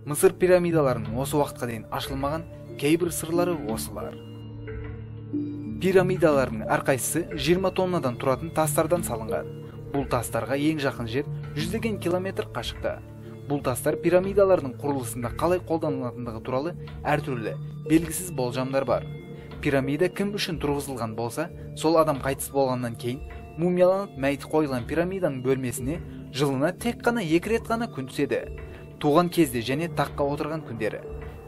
Мысыр пирамидаларының осы уақытқа дейін ашылмаған кейбір сырлары осылар. Пирамидалардың әрқайсысы 20 тоннадан тұратын тастардан салынған. Бұл тастарға ең жақын жер жүздеген километр қашықта. Бұл тастар пирамидалардың құрылысында қалай қолданылатындығы туралы әртүрлі белгісіз болжамдар бар. Пирамида кім үшін тұрғызылған болса, сол адам қайтыс болғаннан кейін мумияланып мәйіт қойылған пирамиданың бөлмесіне жылына тек қана 2 рет қана күн түседі. Туған кезде және таққа отырған күндері.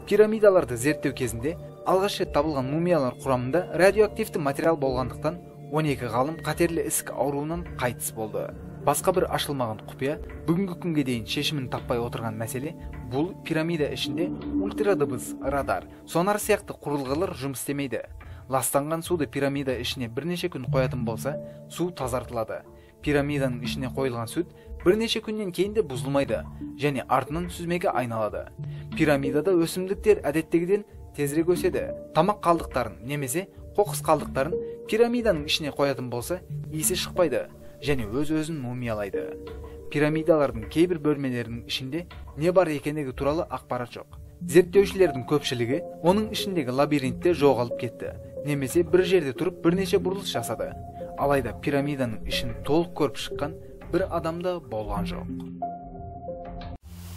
Пирамидаларды зерттеу кезінде алғаш рет табылған мумиялар құрамында радиоактивті материал болғандықтан 12 ғалым қатерлі ісік ауруынан қайтыс болды. Басқа бір ашылмаған құпия, бүгінгі күнге дейін шешімін таппай отырған мәселе, бұл пирамида ішінде ультрадыбыс, радар, сонар сияқты құрылғылар жұмыс істемейді. Ластанған суды пирамида ішіне бірнеше күн қоятын болса, су тазартылады. Пирамиданың ішіне қойылған сүт бірнеше күннен кейін де бұзылмайды және артынан сүзмеге айналады. Пирамидада өсімдіктер әдеттегіден тезірек өседі. Тамақ қалдықтарын немесе қоқыс қалдықтарын пирамиданың ішіне қоятын болса, иісі шықпайды және өз-өзін мумиялайды. Пирамидалардың кейбір бөлмелерінің ішінде не бар екендігі туралы ақпарат жоқ. Зерттеушілердің көпшілігі оның ішіндегі лабиринтте жоғалып кетті немесе бір жерде тұрып бірнеше бұрылыс жасады. Алайда пирамиданың ішін толық көріп шыққан бір адам да болған жоқ.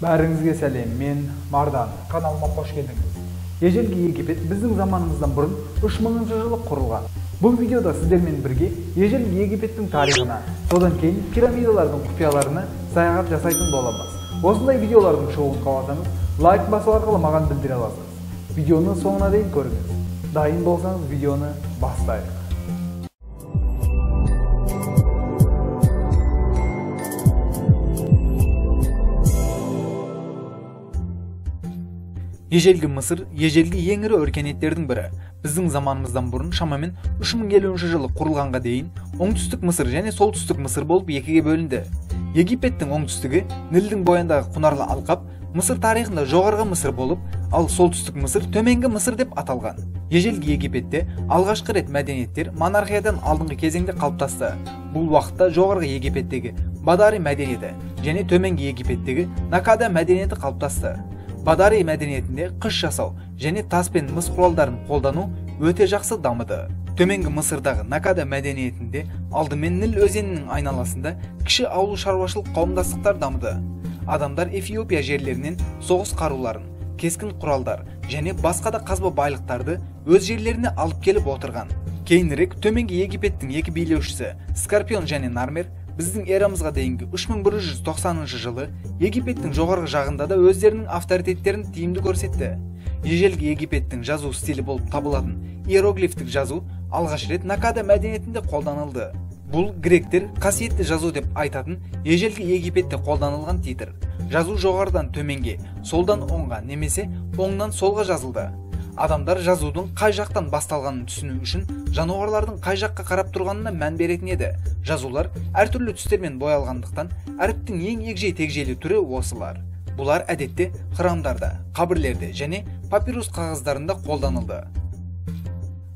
Бәріңізге сәлем, мен Мардан. Каналыма қош келдіңіз. Ежелгі Египет біздің заманымыздан бұрын 3000 жылы құрылған. Бұл видеода сіздермен бірге ежелгі Египеттің тарихына, содан кейін пирамидалардың құпияларына саяхат жасайтын боламыз. Осындай видеолардың шығуын қаласаңыз, лайк басу арқылы маған білдіре аласыз. Видеоны соңына дейін көріңіз. Дайын болсаңыз, видеоны бастайық. Ежелгі Мысыр ежелгі ең ірі өркениеттердің бірі. Біздің заманымыздан бұрын шамамен 3050 жылы құрылғанға дейін оңтүстік Мысыр және солтүстік Мысыр болып екіге бөлінді. Египеттің оңтүстігі Нілдің бойындағы құнарлы алқап Мысыр тарихында жоғарғы Мысыр болып, ал солтүстік Мысыр төменгі Мысыр деп аталған. Ежелгі Египетте алғашқы рет мәдениеттер монархиядан алдыңғы кезеңде қалыптасты. Бұл уақытта жоғарғы Египеттегі Бадари мәдениеті және төменгі Египеттегі Накада мәдениеті қалыптасты. Бадари мәдениетінде қыш жасау және тас пен мыс құралдарын қолдану өте жақсы дамыды. Төменгі Мысырдағы Накада мәдениетінде алдымен Ніл өзенінің айналасында кіші ауыл шаруашылық қауымдастықтар дамыды. Адамдар Эфиопия жерлерінен соғыс қаруларын, кескін құралдар және басқа да қазба байлықтарды өз жерлеріне алып келіп отырған. Кейінірек төменгі Египеттің екі билеушісі Скорпион және Нармер біздің эрамызға дейінгі 3190 жылы Египеттің жоғарғы жағында да өздерінің авторитеттерін тиімді көрсетті. Ежелгі Египеттің жазу стилі болып табылатын иероглифтік жазу алғаш рет Накада мәдениетінде қолданылды. Бұл гректер қасиетті жазу деп айтатын ежелгі Египетте қолданылған титр. Жазу жоғарыдан төменге, солдан оңға немесе оңнан солға жазылды. Адамдар жазудың қай жақтан басталғанын түсіну үшін жануарлардың қай жаққа қарап тұрғанына мән беретін еді. Жазулар әртүрлі түстермен боялғандықтан әріптің ең егжей-тегжейлі түрі осылар. Бұлар әдетте храмдарда, қабірлерде және папирус қағаздарында қолданылды.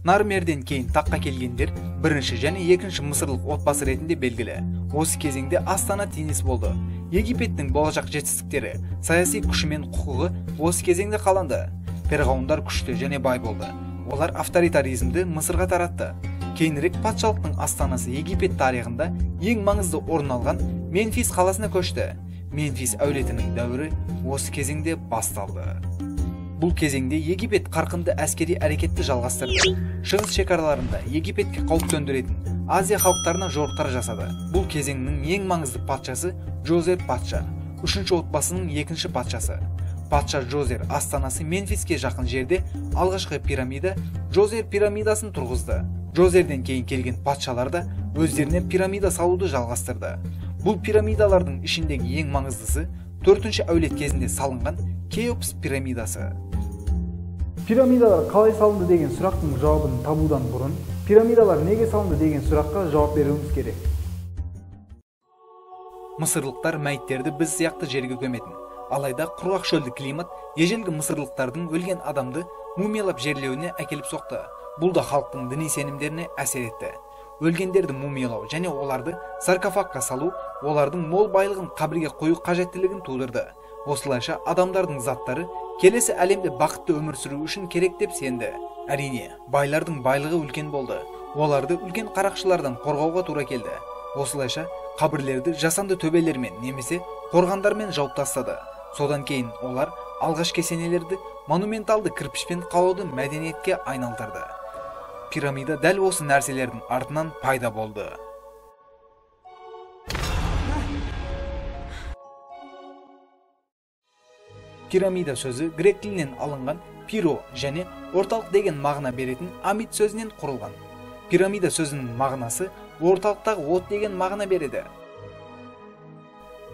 Нармерден кейін таққа келгендер бірінші және екінші мысырлық отбасы ретінде белгілі. Осы кезеңде астана Тинис болды. Египеттің болашақ жетістіктері, саяси күші мен құқығы осы кезеңде қаланды. Перғауындар күшті және бай болды. Олар авторитаризмді Мысырға таратты. Кейінірек патшалықтың астанасы Египет тарихында ең маңызды орын алған Мемфис қаласына көшті. Мемфис әулетінің дәуірі осы кезеңде басталды. Бұл кезеңде Египет қарқынды әскери әрекетті жалғастырды. Шығыс шекараларында Египетке қауіп төндіретін Азия халықтарына жорықтар жасады. Бұл кезеңнің ең маңызды патшасы Джозер патша, үшінші отбасының екінші патшасы. Патша Джозер астанасы Мемфиске жақын жерде алғашқы пирамида Джозер пирамидасын тұрғызды. Джозерден кейін келген патшалар да өздеріне пирамида салуды жалғастырды. Бұл пирамидалардың ішіндегі ең маңыздысы төртінші әулет кезінде салынған Кеопс пирамидасы. Пирамидалар қалай салынды деген сұрақтың жауабын табудан бұрын, пирамидалар неге салынды деген сұраққа жауап беруіміз керек. Мысырлықтар мәйіттерді біз сияқты жерге көметін. Алайда құрғақ шөлді климат ежелгі мысырлықтардың өлген адамды мумиялап жерлеуіне әкеліп соқты. Бұл да халықтың діни сенімдеріне әсер етті. Өлгендерді мумиялау және оларды саркофагқа салу олардың мол байлығын қабірге қою қажеттілігін тудырды. Осылайша адамдардың заттары келесі әлемде бақытты өмір сүру үшін керек деп сенді. Әрине, байлардың байлығы үлкен болды. Оларды үлкен қарақшылардан қорғауға тура келді. Осылайша қабірлерді жасанды төбелермен немесе қорғандармен жауып тастады. Содан кейін олар алғаш кесенелерді монументалды кірпішпен қалауды мәдениетке айналдырды. Пирамида дәл осы нәрселердің артынан пайда болды. Пирамида сөзі грек тілінен алынған пиро және орталық деген мағына беретін амид сөзінен құрылған. Пирамида сөзінің мағынасы орталықтағы от деген мағына береді.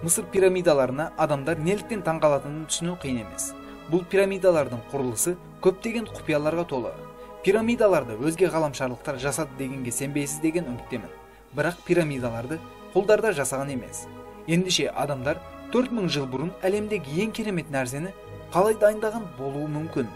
Мысыр пирамидаларына адамдар неліктен таңғалатынын түсіну қиын емес. Бұл пирамидалардың құрылысы көптеген құпияларға толы. Пирамидаларды өзге ғаламшарлықтар жасады дегенге сенбейсіз деген үміттемін. Бірақ пирамидаларды құлдар да жасаған емес. Ендеше адамдар 4000 жыл бұрын әлемдегі ең керемет нәрсені қалай дайындаған болуы мүмкін?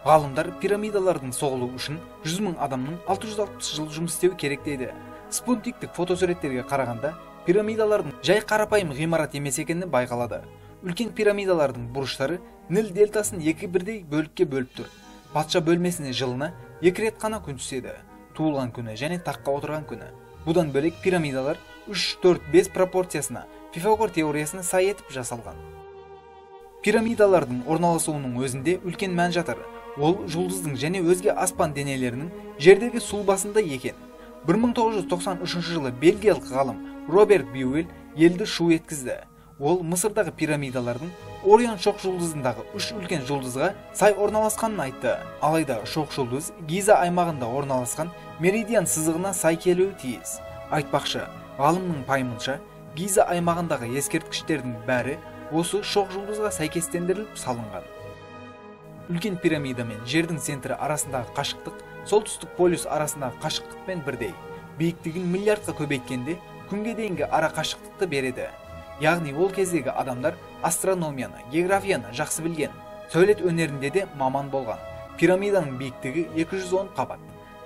Ғалымдар пирамидалардың соғылуы үшін 100 мың адамның 660 жыл жұмыс істеуі керек дейді. Спутниктік фотосуреттерге қарағанда пирамидалардың жай қарапайым ғимарат емес екені байқалады. Үлкен пирамидалардың бұрыштары Ніл дельтасын екі бірдей бөлікке бөліп тұр. Патша бөлмесіне жылына 2 рет қана күн түседі. Туылған күні және таққа отырған күні. Бұдан бөлек пирамидалар 3-4-5 пропорциясына Пифагор теориясына сай етіп жасалған. Пирамидалардың орналасуының өзінде үлкен мән жатыр. Ол жұлдыздың және өзге аспан денелерінің жердегі сұлбасында екен. 1993 жылы бельгиялық ғалым Роберт Бьюэлл елді шу еткізді. Ол Мысырдағы пирамидалардың Орион шоқ жұлдызындағы 3 үлкен жұлдызға сай орналасқанын айтты. Алайда шоқ жұлдыз Гиза аймағында орналасқан меридиан сызығына сай келуі тиіс. Айтпақшы, ғалымның пайымынша, Гиза аймағындағы ескерткіштердің бәрі осы шоқ жұлдызға сәйкестендіріліп салынған. Үлкен пирамида мен жердің центрі арасындағы қашықтық солтүстік полюс арасындағы қашықтықпен бірдей. Биіктігін миллиардқа көбейткенде күнге дейінгі ара қашықтықты береді. Яғни ол кездегі адамдар астрономияны, географияны жақсы білген, сәулет өнерінде де маман болған. Пирамиданың биіктігі 210 қабат.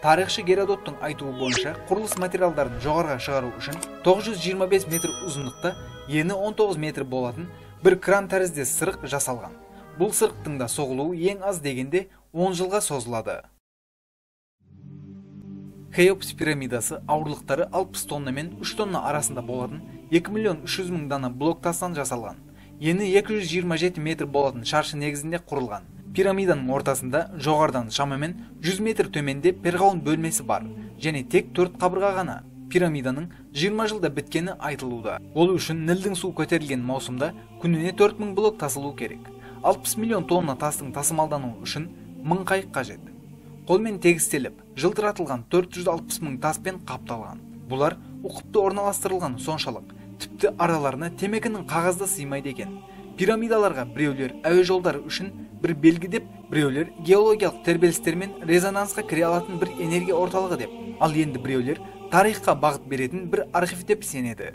Тарихшы Геродоттың айтуы бойынша құрылыс материалдарын жоғарыға шығару үшін 925 метр ұзындықта ені 19 метр болатын бір кран тәрізді сырық жасалған. Бұл сырықтың да соғылуы ең аз дегенде 10 жылға созылады. Хеопс пирамидасы ауырлықтары 60 тонна мен 3 тонна арасында болатын 2 300 000 дана блок тастан жасалған. Ені 227 метр болатын шаршы негізінде құрылған. Пирамиданың ортасында жоғарыдан шамамен 100 метр төменде перғауын бөлмесі бар және тек 4 қабырға ғана. Пирамиданың 20 жылда біткені айтылуда. Ол үшін Нілдің су көтерілген маусымда күніне 4000 блок тасылу керек. 60 миллион тонна тастың тасымалдануы үшін 1000 қайық қажет. Қолмен тегістеліп, жылтыратылған 460 мың таспен қапталған. Бұлар ұқыпты орналастырылған соншалық, тіпті араларына темекінің қағазды сыймайды екен. Пирамидаларға біреулер әуе жолдары үшін бір белгі деп, біреулер геологиялық тербелістермен резонансқа кіре алатын бір энергия орталығы деп, ал енді біреулер тарихқа бағыт беретін бір архив деп сенеді.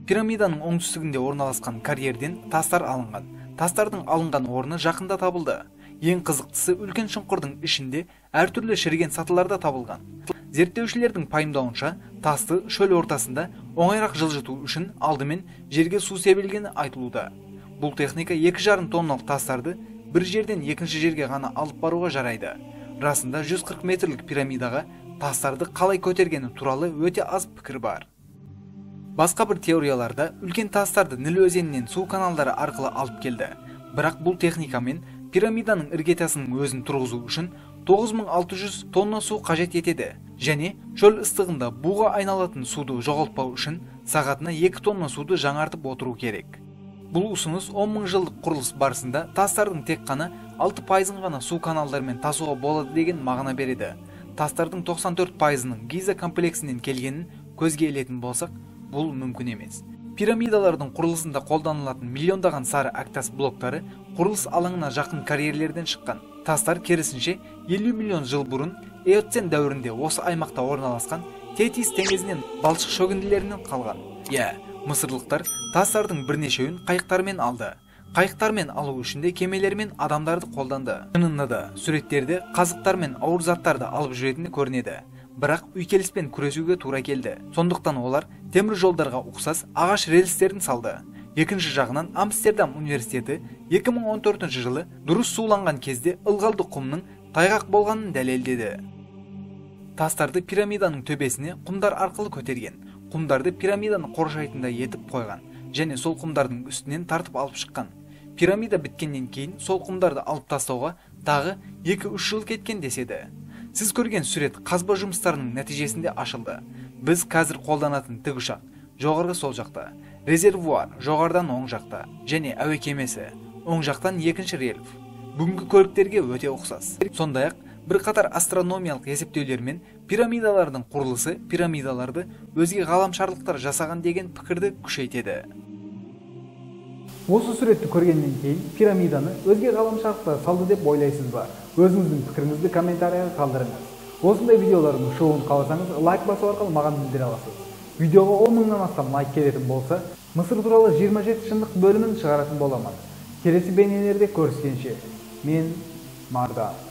Пирамиданың оңтүстігінде орналасқан карьерден тастар алынған. Тастардың алынған орны жақында табылды. Ең қызықтысы үлкен шұңқырдың ішінде әртүрлі шіріген сатыларда табылған. Зерттеушілердің пайымдауынша, тасты шөл ортасында оңайырақ жылжыту үшін алдымен жерге су себілгені айтылуда. Бұл техника 2,5 тонналық тастарды бір жерден екінші жерге ғана алып баруға жарайды. Расында 140 метрлік пирамидаға тастарды қалай көтергені туралы өте аз пікір бар. Басқа бір теорияларда үлкен тастарды Ніл өзенінен су каналдары арқылы алып келді. Бірақ бұл техникамен пирамиданың іргетасының өзін тұрғызу үшін 9600 тонна су қажет етеді. Және шөл ыстығында буға айналатын суды жоғалтпау үшін сағатына 2 тонна суды жаңартып отыру керек. Бұл ұсыныс 10 мың жылдық құрылыс барысында тастардың тек қана 6%-ын ғана су каналдарымен тасуға болады деген мағына береді. Тастардың 94%-ының Гиза комплексінен келгенін көзге ілетін болсақ, бұл мүмкін емес. Пирамидалардың құрылысында қолданылатын миллиондаған сары әктас блоктары құрылыс алаңына жақын карьерлерден шыққан. Тастар керісінше 50 миллион жыл бұрын Эоцен дәуірінде осы аймақта орналасқан Тетис теңізінен балшық шөгінділерінен қалған. Иә, мысырлықтар тастардың бірнешеуін қайықтармен алды. Қайықтармен алу үшін де кемелермен адамдарды қолданды. Шынында да суреттерде қазықтармен ауыр заттарды алып жүретіні көрінеді. Бірақ үйкеліспен күресуге тура келді. Сондықтан олар темір жолдарға ұқсас ағаш рельстерін салды. Екінші жағынан Амстердам университеті 2014 жылы дұрыс суланған кезде ылғалды құмның тайғақ болғанын дәлелдеді. Тастарды пирамиданың төбесіне құмдар арқылы көтерген. Құмдарды пирамиданы қоршайтындай етіп қойған және сол құмдардың үстінен тартып алып шыққан. Пирамида біткеннен кейін сол құмдарды алып тастауға тағы 2-3 жыл кеткен деседі. Сіз көрген сурет қазба жұмыстарының нәтижесінде ашылды. Біз қазір қолданатын тікұшақ жоғарғы сол жақта, резервуар жоғарыдан оң жақта және әуе кемесі оң жақтан екінші рельеф. Бүгінгі көліктерге өте ұқсас. Сондай-ақ бірқатар астрономиялық есептеулермен пирамидалардың құрылысы пирамидаларды өзге ғаламшарлықтар жасаған деген пікірді күшейтеді. Осы суретті көргеннен кейін пирамиданы өзге ғаламшарлықтар салды деп ойлайсыз ба? Өзіңіздің пікіріңізді комментарияға қалдырыңыз. Осындай видеолардың шығуын қаласаңыз, лайк басу арқылы маған білдіре аласыз. Видеоға 10 мыңнан астам лайк келетін болса, Мысыр туралы 27 шындық бөлімін шығаратын боламын. Келесі бейнелерде көріскенше, мен Мардан.